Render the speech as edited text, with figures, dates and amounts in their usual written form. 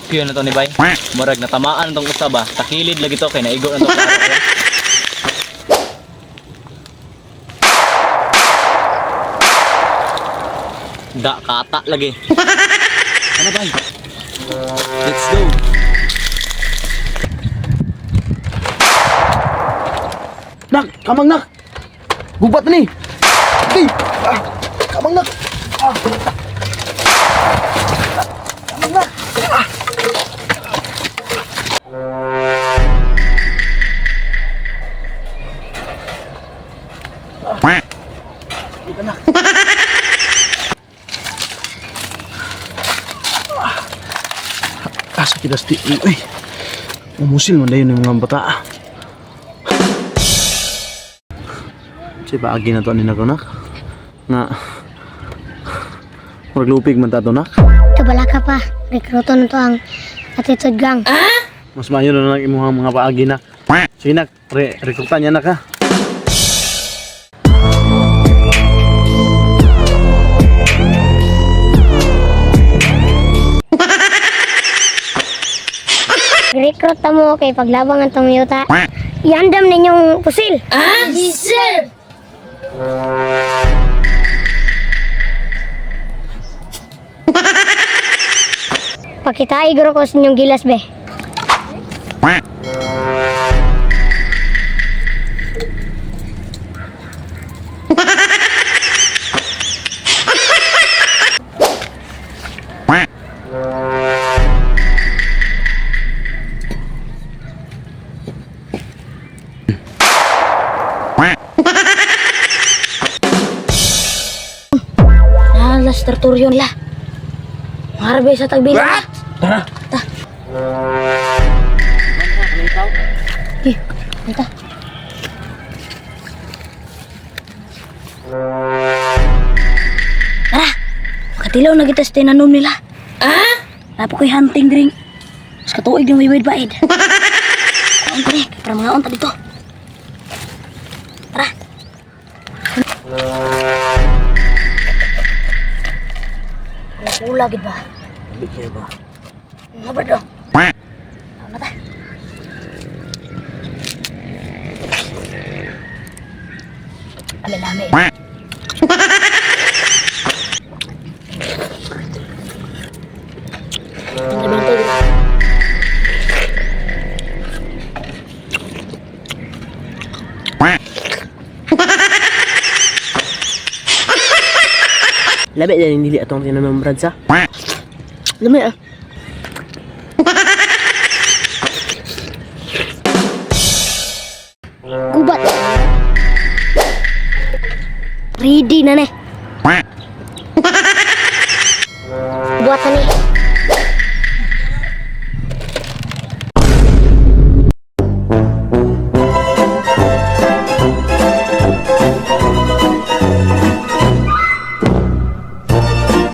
Rescue na to ni Bay. Murag natamaan tong usa ba. Takilid lagi to kay naigo na to klaro kaya. Da kata lagi. Ano bay? Let's go. Nak, kamang nak. Gubat na ni. Hey, ah, kamang nak. Ah. Kamang nak. Ah. Ah. Ika, nak. Ah. Asa kita sti. Uy. Umusil man dayon yung mga bata. Ah. Kasi paagi na to ni nak. Nga. Murag lupig man ta to nak. Kabala ka pa. Rekruto na to ang attitude gang. Mas maayo na lang imuhang mga paagi nak. Sige nak, rekrutan niya nak ha. Recruit ta mo kay paglabang ang tong yuta. Iandam ninyong pusil. Ah? Yes, sir! Pakitai guro ko sa inyong gilas, be. Alas, terturyon lah. Harbe sa tagbila. Tara. Ta. Eh, ito. Tara, makatilaw na kita sa tinanom nila. Ah? Napo ko'y hunting drink. Mas katuig yung may baid. Kaon pa ni, para mga unta dito. Tara. Kula gid ba? Bigay ba? Nga ba do? Ano ta? Lami-lami. Bantay, bantay. Labi na dili atong tinanom brad sa. Lami ah. Gubat. Ready na ne.